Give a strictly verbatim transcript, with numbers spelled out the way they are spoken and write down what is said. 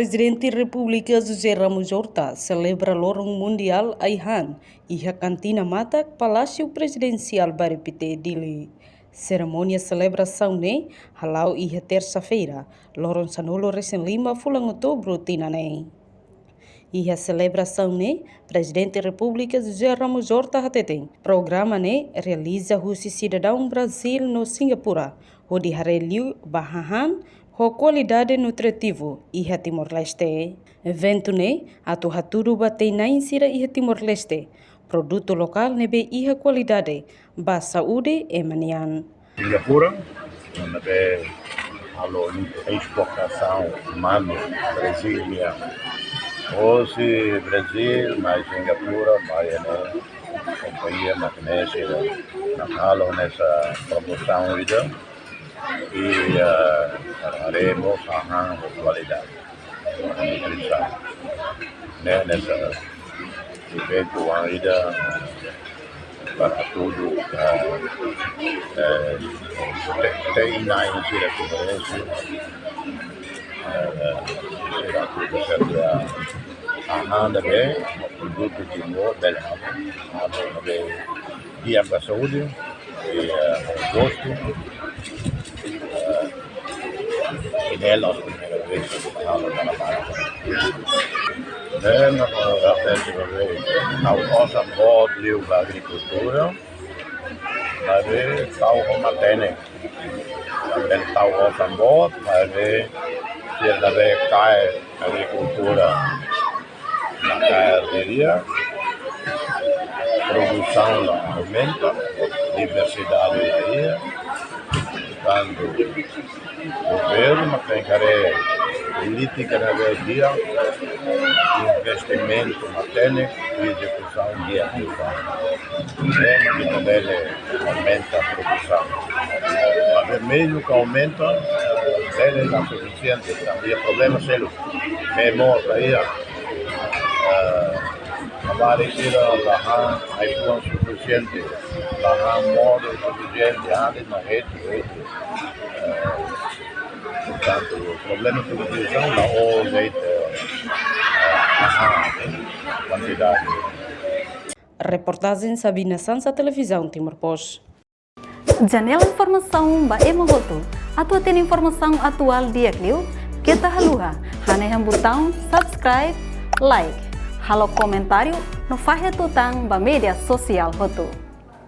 Prezidente Repúblika José Ramos Horta selebra Loron Mundiál Ai-han iha kantina matak Palásiu Prezidensiál Bairru Pité, Dili. Serimónia selebrasaun ne'e hala'o iha tersa-feira, loron sanulu-resin-lima fulan Outubru tinan ne'e. Iha selebrasaun ne'e, Prezidente Repúblika José Ramos Horta hateten, programa ne'e realiza husi sidadaun Brazíl no Singapura, hodi haree liu ba hahán ho kualidade nutritivu iha Timor-Leste. Eventu ne'e atu hatudu ba tein-na'in sira iha Timor-Leste produtu lokál ne'ebé iha kualidade ba saúde ema nian. Singapura, ne'ebé halo esportasaun manu Brazíl nian. Hosi Brazíl mai Singapura, mai ema kompañia mak ne'e sira halo hanesan promosaun ida. I, eh, haree mós hahán ho kualidade. Nutrisaun. Ne'e hanesan eventu oan ida para hatudu, eh, eh, te-, tein-na'in sira Timor-Leste. Eh, sira hatudu katak hahán ne'ebé, produtu Timor, bele halo, halo ne'ebé di'ak ba saúde, i, eh, gostu, eh, i ne'e la'ós primeira vez halo ba hahán. Ne'e, no, no, no, no, tau osan boot liu ba agrikultura, maibé tau ho matenek. Tanba tau osan boot, maibé sira ne'ebé kaer agrikultura, kaer di'ak, produsaun la aumenta, diversidade la iha, portantu, governu mak tenke haree polítika ne'ebé di'ak, investimentu matenek, ezekusaun di'ak, portantu, ita bele aumenta produsaun. Maibé mezmu ke aumenta, bele la sufisiente, tanba iha problema seluk. Memo saida, eh, labarik sira la han ai-fuan sufisiente, la han modo sufisiente, antes na rede, rede. Eh, portantu, problema substituisaun la'ós de'it, eh, la han kuantidade. Reportajen Sabina Sansa, Televizaun Timor Post. Janela informasaun ba ema hotu. Atu hatene informasaun atuál di'ak liu, keta haluha hanehan butaun subscribe, like, halo komentáriu no fahe tutan ba média sosiál hotu.